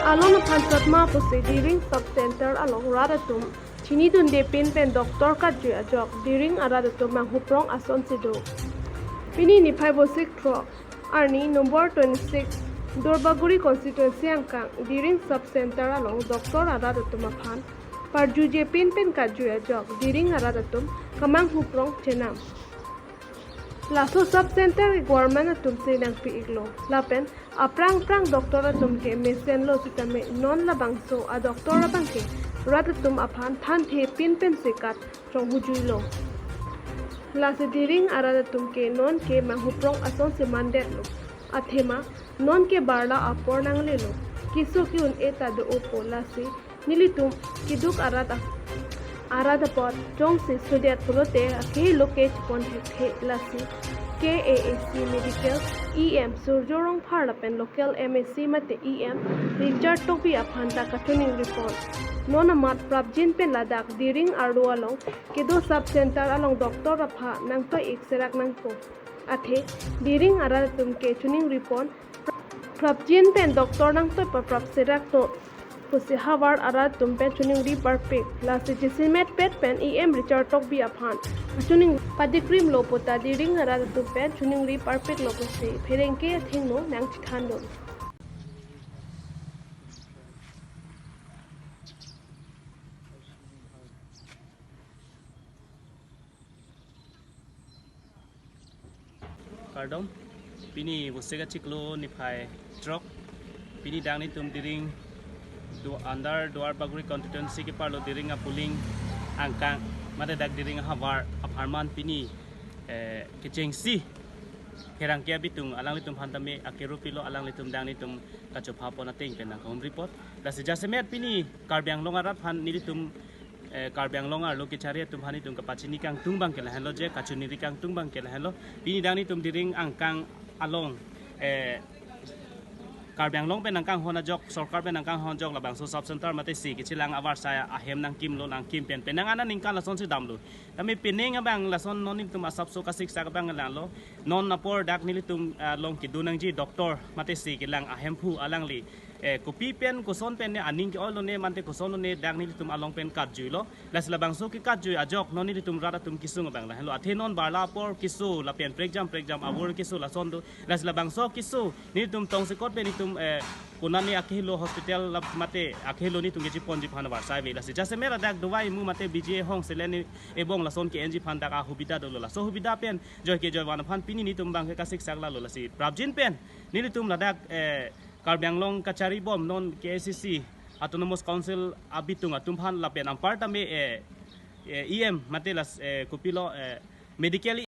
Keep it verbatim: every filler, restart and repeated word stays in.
Alon aphan chotma pusi Diring Sub Center along rat atum chinidunde pin pen doctor katjui ajok Diring arat atum manghuprong asonsi do. Pini niphai bosik thro arni number twenty-six Duarbagori constituency angkang Diring Sub Center along doctor arat atum aphan parjuje pin pen katjui ajok Diring arat atum kamanghuprong chenam. Laso sub center government atum si nangpi-iklo. Lapen aphrang phrang doctor atum ke mesenlo sitame non labangso a doctor abang ke rat atum aphan thanthe pin pen si kat chonghujuilo. Lasi Diring arat atum ke non ke manghuprong asonsi mandetlo. Athema non ke barla apor nanglelo. Keso ke-un-e ta do-opo, lasi nelitum keduk arat ap-, arat apot jongsi sudet pulote akehelo ke chepon thekthe, lasi K A A C Medical E M Surjo Rongphar lapen local M A C mate E M Richard Tokbi aphan ta kachiningri pon. Non amat prapjin pen ladak Diring arlo along kedo sub center along doctor aphan nangtoi-ik serak nangpo. Athe Diring arat atum ke chiningri pon, prapjin pen doctor nangtoi paprap serak to pusi havar arat atum pen chiningri parpik. Lasi jasemet pet pen E M Richard Tokbi aphan chining padikrimlo puta Diring arat atum pen chiningri parpiklo pusi pherangke athengno nangchethandun. Kardom, pini bosik achiklo niphai throk. Pini dak nelitum Diring do under Duarbagori constituency keparlo Diring a polling angkang mate dak Diring ahavar apharman pini, eh, kechengsi pherangke abitung alanglitum aphan tame akero pilo, alanglitum dak nelitum kachopha pon ateng pen nangkahumri pon. Lasi jasemet pini Karbi Anglong arat aphan nelitum, eh, Karbi Anglong arlo kechari atum aphan nelitum kapachini kangtung abang ke lahenlo je, kachiningri kangtung abang ke lahenlo. Pini dak nelitum Diring angkang along, eh, Karbi Anglong pen nangkanghon ajok, sorkar pen nangkanghon ajok labangso sub center mate si kechelang avarsai ahem nangkimlo, nangkim pen penang ana ningkan lasonsi damlo. Tame penang abang lason non nelitum asapso kasiksak abang lalo. Non apor dak nelitum, ah, along kedo nangji doctor mate si kelang ahemphu alangli, eh, kopi pen koson pen ne aning ke-oi lone mate koson lone dak nelitum along pen katjuilo. Lasi labangso ke katjui ajok non nelitum rat atum kesung abang lahenlo. Athe non barla apor keso lapen prekjam prekjam avur keso lason do. Lasi labangso keso nelitum tongsekot pen nelitum, eh, konane akehelo hospital la mate akehelo nelitum kecheponji aphan avarsai ave. Lasi jasemet ladak dawai mu mate B G A hong selen ebong lason ke-enji aphan dak ahubida dolo. Laso hubida pen joi ke joi van aphan pini nelitum abang ke kasiksak lalo. Lasi prapjin pen nelitum ladak, eh, Karbi Anglong kachari bom non K A A C C Autonomous Council abitung atum aphan lapen anpar tame, eh, eh, E M mate las, eh, kopilo, eh, medical